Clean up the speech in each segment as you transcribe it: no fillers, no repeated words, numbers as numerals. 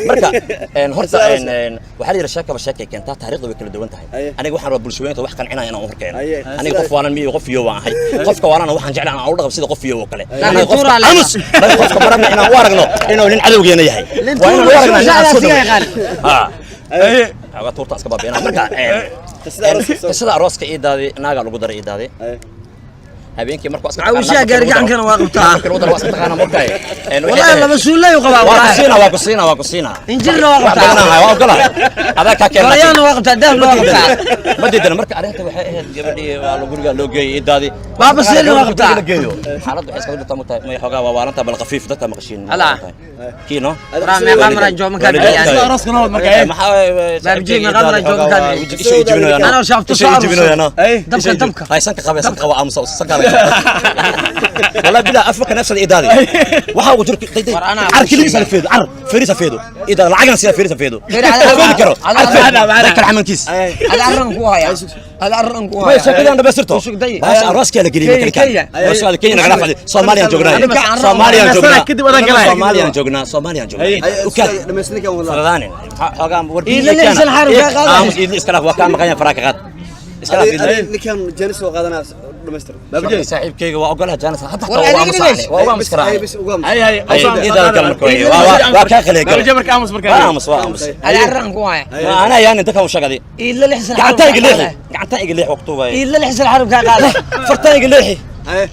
Marka horta waxaa la yidhi sheekaba sheekay keentaa, taariikhda way kala duwan tahay. Aniga waxaan rabaa bulshooyinka wax qancinaya inaan u horkeeno. Aniga qof waanan miyo, qof iyo waan ahay. Qofka waanana waxaan jeclahay inaan u dhaqmo sida qof iyo oo kale. Anaga qofka tuuraa leedahay. Amus, anaga qofka marabna inaan u aragno inuu nin cadowgeena yahay. Nin Waa inaan u tuur aragnaa nin aan soo asiga dhaweyn. yaqaan. Ha. Xoogaa tuurta iska baabi'inaa. Marka Qisada arooska qisada arooska ii daadi, naagaa lagu daray ii daadi. Habeenkii markuu iska Macawishaha gaari gacankana waa qabtaa. Markii lagu daro waa iska taqaanaa mogtahay. Waxay Wallahi tahay- laba suulay u qabaa waa ku wallahi. siina, waa ku siina, waa ku siina. Injirna waa Wax qabtaa. badan aan hayo, waa ogolahay, adaa kaa keen. Gorayaana waa qabtaa, dahabna waa qabtaa. Ma diidana. Marka arrinta waxay ahayd gabadhii waa la guriga loo geeyey idaadi. Baaba Siilna waa qabtaa. La geeyo, xaaladdu waxay iskaga jirtaa mugtahay, may xoogaa waa waalantaa, bal khafiif dadka maqashiin. Alaa. Kiino. Waraa meeqa maraa jooga markaa bixiyaan? Arooska nabad marka. Maxaa? Baabjey meeqa maraa jooga markaa bixiyaan? Anoo shaafto soo aruursan. Dabka, dabka. Hay, sanka qabe, sanka qaba, aamusa, sanka qabe. Wallahi bilaa afka nafsada idaadi waxa uu jirka day day. War anaa Car kuu keligiis sheegay. feedo, car feerisa feedo idaadi, lacagna sida feerisa feedo. Feeri ada- Feedi karo. ada- Car feedo. ada- Dadka xamankiis. Ada arran ku haya. Ada arran ku Way haya. sheekadan dhameystirto. Usug day. Baasha arooska la geliyay Kenya, marka Kenya. arooska Kenya nagala fadhi. Soomaaliyan joognaa. Soomaaliyan joognaa. Kadib adan galay. Soomaaliyan joognaa, Soomaaliyan joognaa. Ukaad Dhamaystirkan walaa. Fardaanin xoogaa warbiin. Iidle lixsan xarif kaa qaaday. Aamus, iidle iska dhaaf, waa kaa maqan yahay, faraa ka qaad, iska dhaaf iidle. Ninkan jaanis soo qaadanaa, dhamaystir. Saaxiibkayga waa ogolaha jaanis hadda. War waa adiga aamus dhigayso. waa uga aamus karaa. Bas uga aamus. Hay hay. Iidaada kale marka waa kaa qalay gale. Baabjey marka aamus marka. Waa aamus, waa aamus. Ada arran ku haya. Anaa yaanin dadkan u sheegadi. Iidle lixsan xarif Gacantaa iga kaa leexi, qaaday. gacantaa iga leexi, waqtu waaye. Iidle lixsan xarif kaa qaaday. Fartaa iga leexi.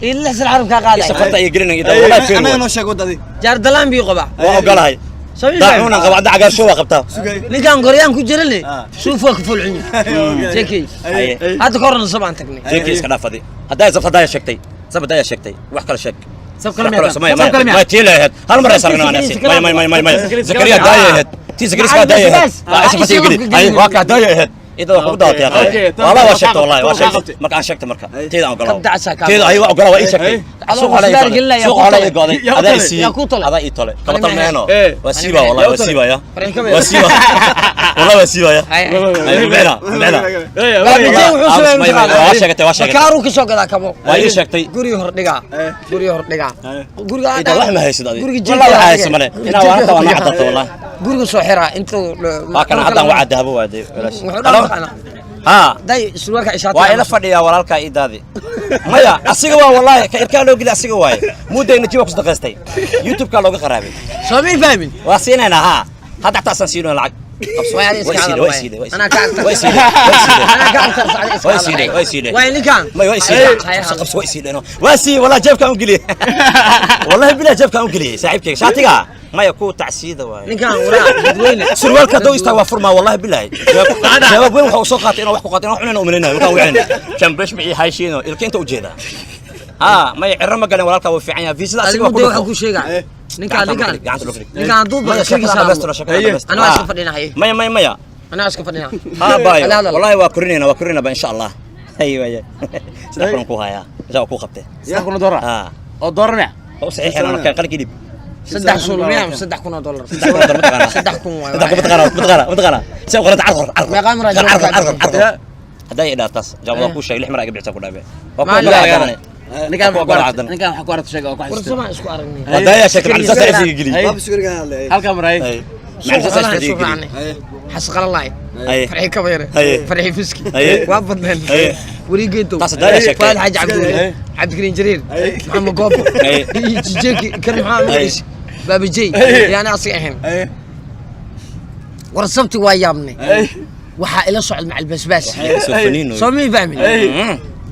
Iidle lixsan xarif kaa qaaday. Isa fartaa iga gelin iidaada, wallahi feer. Anaga noo sheeg wadda. Jaardalaan biyo qabaa. Waa ogolahay. Soo ma fahmin? Daacuunan qaba, hadda cagaarsho waa qabtaa. Ninkaan goryaan ku jirane suuf waa ka fulcun yahay. Jekey. Haye. Hadda ka horna sabaan tagnay. Jeeki iska dhaaf adi. Haddaa sabta haddaa sheegtay, sab haddaa sheegtay, wax kale sheeg. Sab kale miyaa? Maya. Sab kale miyaa? Maya, tii leeyahed hal mar ay sargnaa anasi. Maya, maya, maya, maya, Zakariya daaya ahayd, tii Zakariya iska daaya ahayd. Waa isa fasiga geli. Ay, waa ka daaya ahayd ida, waa kugu daawatay. Okay, aqay wallahi waa sheegtay, wallahi waa tan sheegtay. qabtay. Marka aan sheegtay, marka teeda aan ogolaa. Kabdacsaa kaa. Teeda ay waa ogolaa, waa ii sheegtay. Adoo Suuq xoolaha ii qosdaar go'day. gelinaya, Suuq ku xoolaha tolay. ii go'day. Yaa u Adaa i tolay. siiyey. Yaa ku tolay. Adaa ii tolay, kaba Ani talmeeno. Eh. Waa siiba, wallahi waa siiba, ya waa siiba, wallahi waa siiba, ya. Hay. Ay, micna micna. Baabijey wuxuu sameeyay mataqaanaa? Waa sheegatay, waa sheegatay. Bakaaruu ka soo gadaa kabo. Waa ii sheegtay. Guriga hor dhigaa. Guriga hor dhigaa. Guriga Ida wax ma haysid adi. Guriga Wallahi wax haysid male. Inaa waa hanta waa noo caddaata wallahi. Guriga soo xiraa intuu Waa kana haddaan waa caddaabo waa dee walaash. Wuxuu dhan taqaanaa. Ha. Day surwaalka ishaata. Waa ila fadhiyaa walaalkaa ii daadi. Maya, asiga waa wallahi ka irkaa loo geli asiga waaye. Muudayna jiwa ku sadaqaystay. YouTube-kaa looga qaraabay. Soo ma fahmin? Waa siinaynaa ha. Hadda xataa asaan siinaynaa lacag. Qabso. Waa iska Waa isiiday, hadal waa waay. isiiday, waa Anaa ka isiiday. agtar. Waa isiiday, waa isiiday. Anaa ka agtar sacdi iska Waa hadal. isiiday, waa isiiday. Waa ninkaan. May waa isiiday. Hay, Qabso, hay. qabso, waa isiiday. Waa siiyey wallahi, jeebkaan u geliyey. Wallahi bilaa jeebkaan u geliyey saaxiibkayga. Shaatiga. Maya ku tacsiida waaye. Ninkaan waraa dadweyne. Surwaalka hadduu istaago waa furmaa, wallahi bilaahi. Jawaab weyn waxa uu soo qaatay inuu wax ku qaatay, inuu wax cunayna umalaynayo markaan wicin jambesh ma ii hayshiino ilka inta ujeedaa ha. Maya, cirro ma galeen, walaalkaa wuu fiican yahay, fiisada asiga Adigu waa ku dee waxaan dhufo. kuu sheegaa. Ninkaan ninkaan. Gacanta loo fidhi. Ninkaan hadduu Maya, baqo sheekada keligiis dhameystiro, hadlo. sheekada dhameystiro. Anaa iska fadhinahay. Maya, maya, maya. Anaa iska fadhinaa. Ha baayo. Hadal, hadal. Wallahi waa korinayna, waa korinayna ba insha Allah. Hay waaya, saddex kulan ku hayaa insha Allah ku qabtay. $3,000. Ha. Oo doolar miya? Oo saxiixina markaan qalinka dhib. Saddex suul miya? $3,000. $3,000 ma taqaanaa? 3,000 waay. 3,000 ma taqaanaa? Ma taqaanaa? Ma taqaanaa si qoranta? Carqor, carqor. Meeqaa maraa carqor, jawaabka? carqor, carqor. Hadday idhaataas jawaab kuu sheegay, lix mar iga bixisa ku dhaabe waa ku Maalin ogolaa laga haddana. Ninkaan Ku waxaa ku ogolaa aragtay, haddana. ninkaan waxaa ku aragtay sheega oo ku War xasuustay. sabaan isku aragnay. Hadday sheegtay macallin saas ifsiga geliyey. Baaba sugariga hadlay. Halkaa maray. Hay. Macallin saas Suuq ifsiga geliyey. raacnay. Xasqalalaay. Haye. Farxi Kabayre. Haye. Farxi Fiski. Haye. Waa badneen. Haye. Werigeedow. Taas haddaa sheegtay. Fuad Xaaji Cabdulle. Haye. Cabdikariin Jariir. Maxamed Goobo. Haye. Iyo Jijeki kan maxaa magaciisa? Baaba Jey. Yaani asiga ahayn. War sabti waa yaabnay. Waxaa ila socda macal basbaas. Soo faniino. Soo ma fahmin?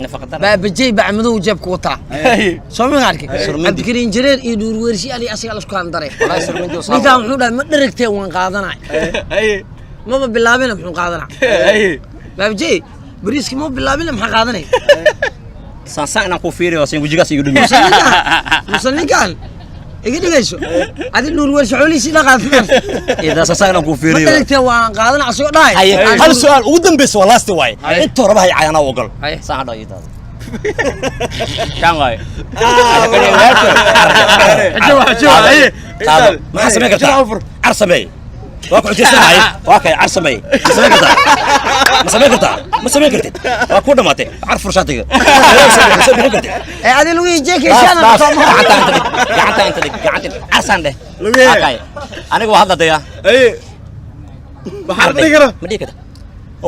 Nafaqa dara. Baaba Jey baa madow jeebka wataa. Soo ma arkin? Surmindi. Cabdikariin Jareer iyo Nuur Weershi ali asiga la isku handaray. Wallahi surmindi oo Ninkaan wuxuu dhahay ma dheragtee waan qaadanay. Maba bilaabina muxuu qaadanaa? Baaba Jey bariiski ma bilaabina maxaa qaadanay? Saansaan inaan ku fiiriyo sin wejigaas iga dhumi. Muse ninkaan iga dhigayso adi Nuur Weershi xoolihiisii dhan qaadatan. Idaa saansaan inaan ku Ma fiiriyo. dheragtee waan qaadanaa asagoo dhahay. Haye, hal su'aal ugu dambeysa waa last waaye. Haye. Intuu raba hay cayanaa u ogol. Haye. Saan hadha ii daado. Kan waaye. Xajo, xajo, haye. Qaado. Maxaa samayn kartaa? Xajo, fur. Car sameey. Waa ku xujaysanahay. Waa kay car sameey. Ma samayn kartaa? Ma samayn kartaa? Ma samayn kartid? Waa ku dhamaatay. Car furshaatiga. Ma soo bixin kartid. Ee adi lagu jeekay Dhaaf, shaana dhaaf. Gacanta inta dhig. Gacanta inta dhig. Gacanta. Carsaan dheh. Lugihii. Waa kay. Aniga waa hadladayaa. Haye. Maxaa la dhihi karaa? Ma dhihi kartaa?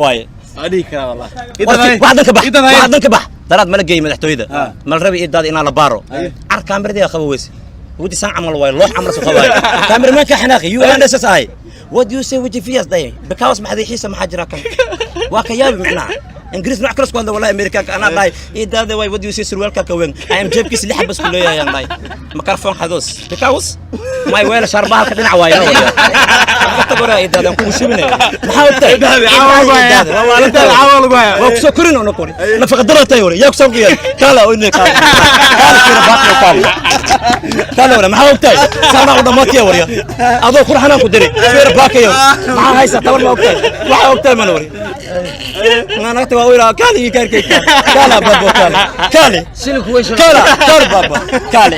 Waaye. Waa dhihi karaa wallah. Wax dan ka bax. Wax dan ka bax. Daraad mala geeyay madaxtooyada. Ah. Mal rabi idaad inaa la baaro. Aye. Car kaamirada qaba weyse. Wadi san camal waay loox camal soo qabaay. Kaamirman ka xanaaqi UNSSI. What do you say with your day? Because maxay xiisa maxaa jira kan? Waa ka yaabi macnaha. Ingiriis nooc kale isku hadla wallahi Amerikaanka anaa dhahay idaada waay what do you say surwaalka ka weyn. I am jeebkiisa lix xabas ku leeyahay aan dhahay. Microphone xadoos. Because my weel sharbaha ka dhinac waay. Tabara idaada ku shubinay. Maxaa ogtahay? Idaada, caawa lagu hayaa. Idaada, waa Idaada, caawa lagu hayaa. Waa ku soo korin oo kori. Nafaqa daro tay wari. Yaa ku soo qiyay. Kaala oo inay kaala. Kaala kira baaqo kaala. Kaala wara maxaa ogtahay? Saana u dhamaatay wari. Adoo qurxanaan ku diray. Feer baaqayo. Maxaa haysa tabar ma ogtahay? Waxa ogtahay ma wari. Ma naagta waa wiila kaala iyo kaarkay kaala. Kaala babo kaala. Kaala. Silku way shaqo. Kaala kaala babo. Kaala.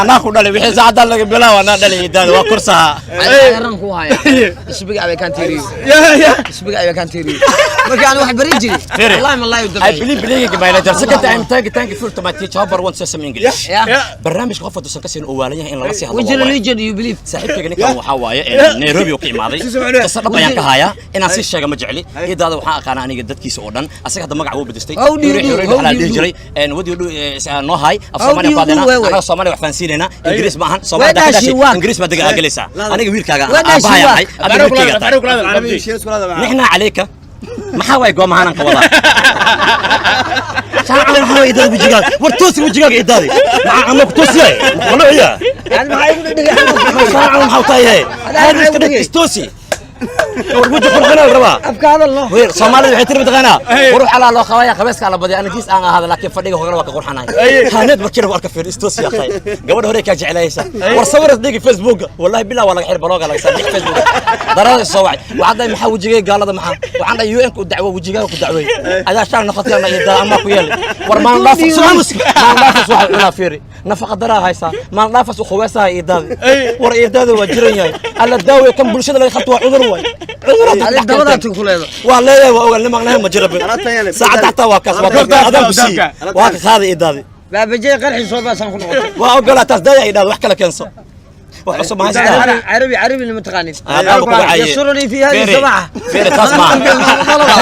Anaa ku dhalay wixii saacada laga bilaabo anaa dhalay idaada waa kursaha. Ran ku haya. Isbiga abay kan tiriyo. Ya. Isbiga abay kan tiriyo. Markii aan wax barin jiray. Firi. Wallahi ma laa I yudabay. believe believing my letter. Second time, thank you for to my teacher. But want to say some English. Yeah. Barnaamijka qof haduusan ka siin oo waalan yahay in lala sii hadlo. Which waa waay. religion do you believe? Saaxiibkayga ninkan waxaa waaye Nairobi uu ka imaaday. Si soo Qisa dhab ayaan ka hayaa inaan sii sheega ma jecli. Idaada waxaan aqaanaa aniga dadkiisa oo dhan. Asaga hadda magaca wuu bedestay. How do you Hore- do? hore How waxaa la do you dhihi do? jiray what do you do noo hay af How Soomaaliya do you ku hadlaynaa. do, wewe? Anaga Soomaaliya wax fahansiinaynaa. Ingiriis ma ahan. Where Soomaaliya does she work? Ingiriis baa dega gelaysaa. Aniga wiilkaaga Where does she aabbahay work? ahay. Adiga wiilkayga tahay. Carabi shiis kula hadla. نحن عليك maxaa waay goomahanan ka wadaa shaaca maxaa waay idaada wejigaaga war toosi wejigaaga idaadi maxaa ama ku toosiyay maqalociya Aan maxay ugu dhigay? shaaca maxaa tahay Adaa hada iska dhig dhigay. istoosi war weji qurxana la rabaa Afka hadal no. weer Soomaalida waxay tiri mataqaanaa qurux alaa loo qabaya qabeeska la badiya anigiis aan ahaada laakiin fadhiga hore waa ka qurxanahay haneed markii lagu arka fiir istoosi akhay gabadha hore ka jeclaysa war sawir dhigi Facebook wallahi bilaa waa laga xir blog laga saaray Facebook darada soo wacay waxaan dhahay maxaa wajigay gaalada maxaa waxaan dhahay UN ku dacwo wajigaaga ku dacway adaa shaar noqotay ana idaa ama ku yeelay war maan dhaaf soo musik maan dhaaf waxa cunaa fiiri nafaqa daraa haysa maan dhaafas u khuwaysaa idaadi war idaadi waa jiran yahay alla daawe kan bulshada laga qabto waa cudur waay cudur Adiga dabada tun ku leedo. waa leeyahay waa ogaan niman ma jira Alaabtan saacad xataa waa kaas waa Alaabtan, adaan ku sii alaabtan. waa ka qaaday idaadi Baabajay qarxi soo baasan ku noqotay. waa ogolaa taas daya idhaad wax kala keenso wax cusub ma haystaa Carabi carabi lama taqaanid. هذا أبو كوعي. يسرني في هذه فيري. الصباح. فيري تسمع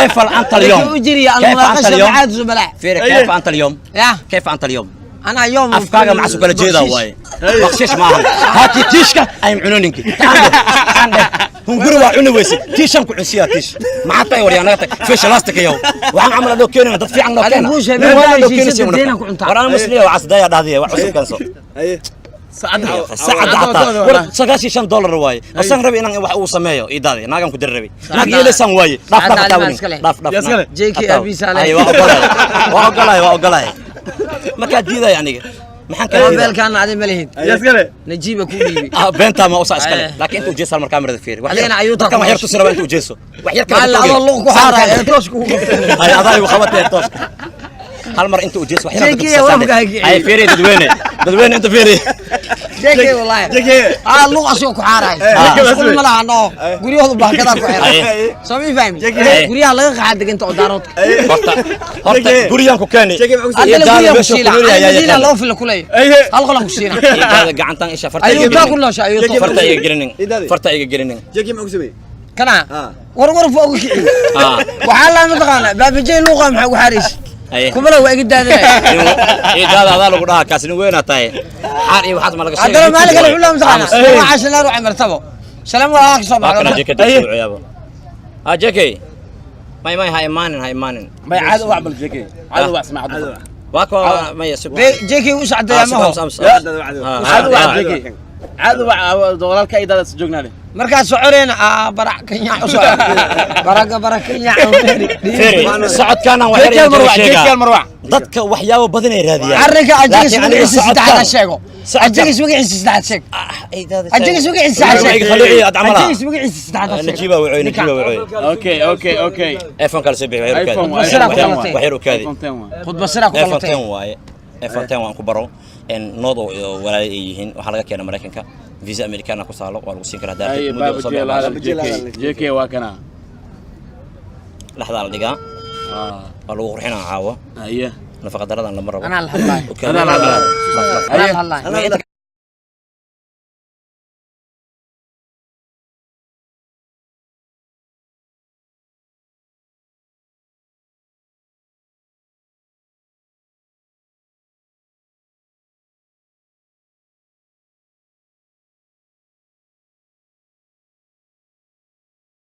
كيف أنت اليوم؟ أجري كيف أنت المناقشة اليوم؟ مع الزملاء. فيري كيف أنت اليوم؟ يا كيف أنت اليوم؟ أنا يوم afkaaga maxaa su kala jeedaa waaye baqshiish maahan haakii tiishka ayam cunoninki taandhe hunguri waa cuni weyse tiishan ku cunsiyaa tiish maxaa tahay waryaa naga tag feesha laastikayow waxaan camal adoo keenayna dad fiican noo Adiga keena guusha, Nin waa meesha noo heshiisada keenaysa deena unaka. ku cuntaa. War aan musliya waxaas daya dhahdiya wax cusub keenso Haye. saacadda xataa war $95 waaye asan rabi inaan wax uu sameeyo idaadi naagan ku diri rabi naag yeelaysaan waaye dhaaf dhaaf Saacadda taawin alimaa iskale. dhaaf dhaaf Yaa iskale. JK Abiisa leh. ay waa ogolahay waa ogolahay waa ogolahay markaa diidaya aniga maxaan kaa diidaa Mobilkan adi ma lihid. Yaa iskale. Najiiba ku dhiibi. ah beenta ma usa iskale Aye. laakiin intuu jeeso mar kaamirada fiiri wax Adigana ayuu dadkan wax yar tusi rabaa intuu jeeso wax yar Ma la adoo luq ku xaaraya ee toosh kugu qabtay. ay adaa igu qabatay toosh hal mar intuu jeeso wax yar JK warka ha kiciyo. ay fiiri dadweyne dadweyne inta fiiri JK wallahi. JK. Ah luq asoo ku xaaraya. Ah. Iskuul ma laha no. Guryahoodu baakadaa ku xiran. Aye. Soo ma fahmi? JK. Guryaha laga qaxaa deganta oo daaroodka. horta horta JK. guriyaan ku keeni JK maxaa ku Haddana Idaada guryaha ku meesha siila. ku nool yahay ayaa Madiina yaqaan. loo fila kulay. Aye. Hal qolan ku siina. Idaada gacantan isha farta Ayuu iga taa ku gelinin. noosha ayuu JK. farta iga gelinin Idaadi. farta iga gelinin JK maxaa ku sameeyey? Kana. Ah. War war foo ugu kiciyo. ah Waxaa la mataqaanaa baabajay luuqa maxaa ku xaaraysa. aye Kumala waa iga daadinaya. idaada adaa lagu dhahaa kaas nin weynaa tahay xaar iyo waxaas ma laga sheegay haddana maalin kale wuxuu la mataqaanaa waa cashan ruuxa martabo salaam waa ka soo waa kana baxay JK dadka u ciyaabo ah JK may may ha imaanin ha imaanin May caadi u wacmal JK. Caadi u wac samaacad. waa ko may sug JK u sacday ma ho Caadi u wac JK. Caadi u wac walaalka idaada is joognaa leh. markaas soconayna aa barac kenya u socda baraga bara kenya Firi socodkaana wax JK yar marwac JK sheegaa marwac. dadka waxyaabo badan ay raadiyaan arrinka ajigis Laakiin aniga magaciisa saddexaad socodkaan- sheego socodkaan- ajigis magaciisa saddexaad sheeg idaada ajigis magaciisa saddexaad sheeg khaliici ad camalaha ajigis magaciisa saddexaad sheeg najiiba wuxuu najiiba wuxuu Okay okay okay. iPhone kala soo bixi wax yar u iPhone kaadi Basira ku iPhone dhalatay. wax yar u kaadi iPhone 10 waa. khudba sira ku iPhone dhalatay 10 waaye iPhone 10 waan ku baro en noodo walaalay ay yihiin. Waxaa laga keenay Mareykanka, visa Americana ku saalo, waa lagu siin karaa. Haye. Daartid muddo Baaba soo J la hadal. bixi. JK, JK waa kana. Dhexdaa la dhigaa. Waa lagu qurxinaa caawa. Haye. Nafaqa daradan lama rabo. Anaa la hadlaay. Okay. Anaa la hadlaay. Anaa la hadlaay. Ma inta